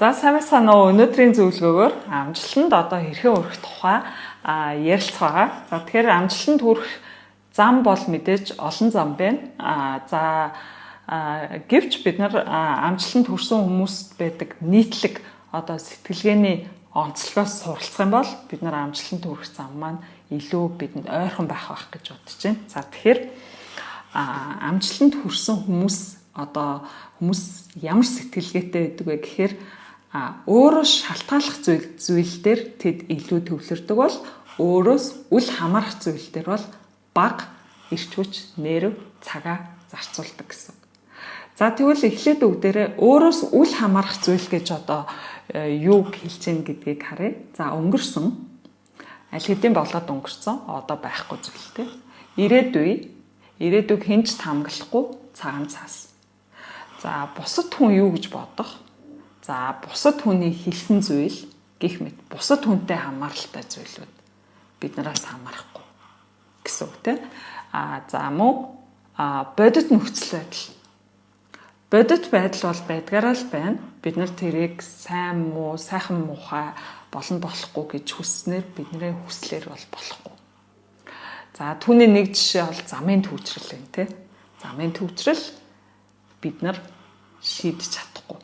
За, сайн байна уу? Өнөөдрийн зөвлөгөөгөөр амжилтанд одоо хэрхэн хүрэх тухай ярилцах байгаа. За, тэгэхээр амжилтанд хүрэх зам бол мэдээж олон зам байна. За, гэвч бид нар амжилтанд хүрсэн хүмүүст байдаг нийтлэг одоо сэтгэлгээний онцлогоос суралцах юм бол бид нар амжилтанд хүрэх зам маань илүү бидэнд ойрхон байх байх гэж бодож байна. За, тэгэхээр амжилтанд хүрсэн хүмүүс, одоо хүмүүс ямар сэтгэлгээтэй байдаг вэ гэхээр өөрөө шалтгааллах зүйл дээр тэд илүү төвлөрдөг бол өөрөөс үл хамаарах зүйл дээр бол бага эрч хүч, нерв, цагаа зарцуулдаг гэсэн. За, тэгвэл эхлээд бүгдээрээ өөрөөс үл хамаарах зүйл гэж одоо юуг хэлж гин гэдгийг харъя. За, өнгөрсөн, аль хэдийн болоод өнгөрсөн, одоо байхгүй зүйл, те. Ирээдүй, ирээдүйг хэн ч таамаглахгүй, цагаан цаас. За, бусад хүн юу гэж бодох? За, бусад хүний хэлсэн зүйл гэх мэт бусад хүнтэй хамааралтай зүйлүүд биднээс хамаарахгүй гэсэн үг, тийм. За, мөн бодит нөхцөл байдал. Бодит байдал бол байдгаараа л байна. Бид нар тэрийг сайн муу, сайхан муухай, болно болохгүй гэж хүсснээр, бидний хүслээр бол болохгүй. За, түүний нэг жишээ бол замын түгжрэл байна, тийм. Замын түгжрэл бид нар шийдэж чадахгүй,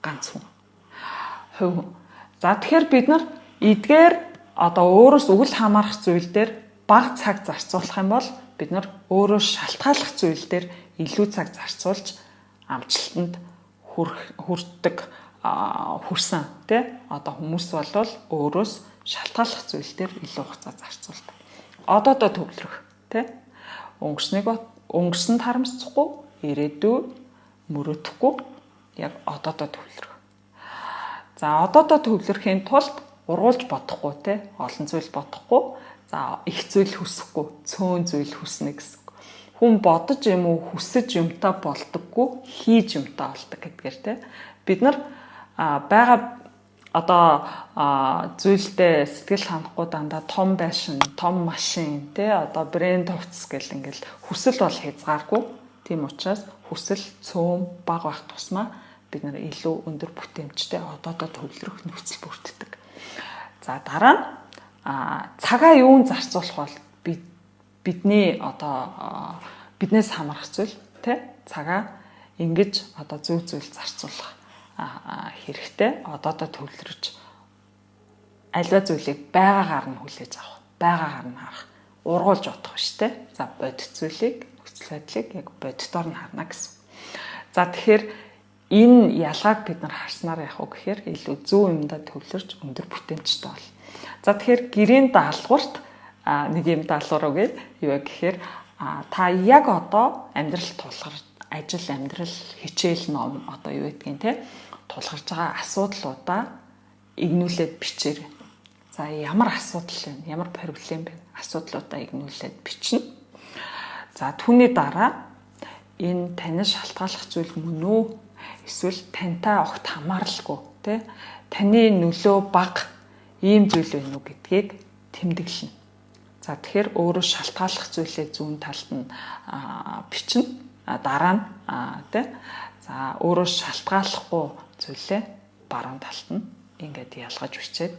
ганц хүн. Хувь хүн. За, тэгэхээр бид нар эдгээр одоо өөрөөс үл хамаарах зүйл дээр бага цаг зарцуулах юм бол бид нар өөрөө шалтгааллах зүйл дээр илүү цаг зарцуулж амжилтанд хүрдэг, хүрсэн, тий, одоо хүмүүс болвол өөрөөс шалтгааллах зүйл дээр илүү хугацаа зарцуулдаг. Одоодоо төвлөрөх, тий, өнгөрснийг, өнгөрсөнд харамсахгүй, ирээдүй мөрөөдөхгүй, яг одоодоо төвлөрөх. За, одоодоо төвлөрөхийн тулд ургуулж бодохгүй, те, олон зүйл бодохгүй, за, их зүйл хүсэхгүй, цөөн зүйл хүснэ гэсэн. Хүн бодож юм уу хүсэж юмтай болдоггүй, хийж юмтай болдог гэдгээр, те. Бид нар байгаа одоо зүйлдээ сэтгэл ханахгүй, дандаа том байшин, том машин, те, одоо брэнд хувцас гэл ингээл хүсэл бол хязгааргүй. Тийм учраас хүсэл цөөн, бага байх тусмаа бид нар илүү өндөр бүтээмжтэй, одоодоо төвлөрөх нөхцөл бүрддэг. За, дараа нь цагаа юун зарцуулах бол бидний одоо биднээс хамаарах зүйл, тий, цагаа ингэж одоо зөв зүйл зарцуулах хэрэгтэй. Одоодоо төвлөрж, аливаа зүйлийг байгаагаар нь хүлээж авах, байгаагаар нь харах, ургуулж бодох биш, те. За, бодит зүйлийг, нөхцөл байдлыг яг бодитоор нь харна гэсэн. За, тэгэхээр энэ ялгааг бид нар харснаар яах вэ гэхээр илүү зөв юмдаа төвлөрч өндөр бүтээмжтэй бол. За, тэгэхээр гэрийн даалгаварт нэг юм даалгавар өгье. Юу вэ гэхээр та яг одоо амьдрал тулгар, ажил, амьдрал, хичээл, ном, одоо юу гэдгийг, те, тулгарч байгаа асуудлуудаа эгнүүлээд бичээрэй. За, ямар асуудал вэ? Ямар проблем бэ? Асуудлуудаа эгнүүлээд бичнэ. За, түүний дараа энэ танаас шалтгааллах зүйл мөн үү? Эсвэл тантай огт хамааралгүй, тий, таны нөлөө бага ийм зүйл байна уу гэдгийг тэмдэглэнэ. За, тэгэхээр өөрөө шалтгааллах зүйлээ зүүн талд нь бичнэ. Дараа нь, тий. За, өөрөө шалтгааллахгүй зүйлээ баруун талд нь ингээд ялгаж бичээд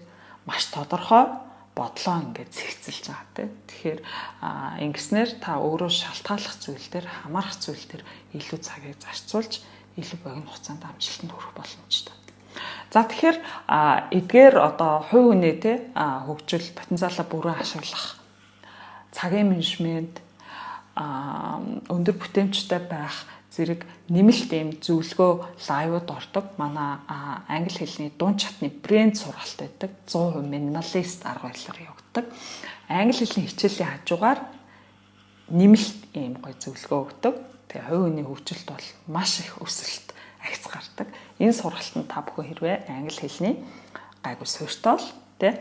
маш тодорхой бодлоо ингээд зэгцэлж байгаа, тий. Тэгэхээр ингэснээр та өөрөө шалтгааллах зүйл дээр, хамаарах зүйл дээр илүү цагийг зарцуулж, илүү богино хугацаанд амжилтанд хүрэх боломжтой. За, тэгэхээр эдгээр одоо хувь хүний, те, хөгжил, потенциалаа бүрэн ашиглах, цагийн менежмент, өндөр бүтээмжтэй байх зэрэг нэмэлт ийм зөвлөгөө live ууд ордог. Манай англи хэлний дунд шатны брэнд сургалт байдаг. 100% минималист арга барилаар явагддаг. Англи хэлний хичээлийн хажуугаар нэмэлт ийм гоё зөвлөгөө өгдөг. Тэгээ хувь хүний хөгжилд бол маш их өсөлт, агц гардаг. Энэ сургалтанд та бүхэн хэрвээ англи хэлний гайгүй суурьтай бол, тэ,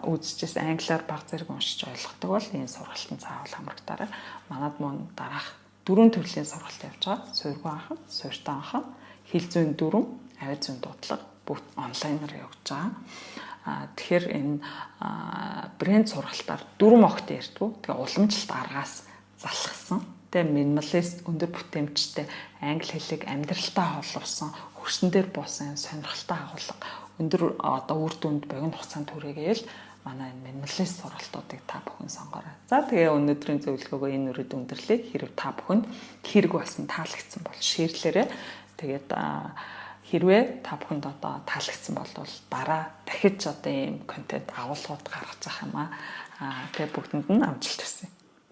үзчихээс англиар бага зэрэг уншиж ойлгодог бол энэ сургалтанд заавал хамрагдаарай. Манад мөн дараах дөрвөн төрлийн сургалт явж байгаа. Суурьгүй анхан, суурьтай анхан, хэл зүйн дүрэм, авиа зүйн дуудлага бүгд онлайнаар явагдаж байгаа. Тэгэхээр энэ брэнд сургалтаар дүрэм огт ярьдгүй. Тэгээ уламжлалт аргаас залхсан. Тэ, минималист, өндөр бүтээмжтэй, англи хэлийг амьдралтаа холбосон, хөрсөн дээр буусан сонирхолтой агуулга, өндөр одоо үр дүнд богино хугацаанд хүрээгээл манай энэ минималист сургалтуудыг та бүхэн сонгоорой. За, тэгээ өнөөдрийн зөвлөгөөгөө энэ үрээд өндөрлөе. Хэрв та бүхэнд хэрэг болсон, таалагдсан бол share лээрэй. Тэгээд хэрвээ та бүхэнд одоо таалагдсан бол дараа дахиж одоо ийм контент агуулгууд гаргаж явах юм аа. Тэгээ бүгдэнд нь амжилт хүсье.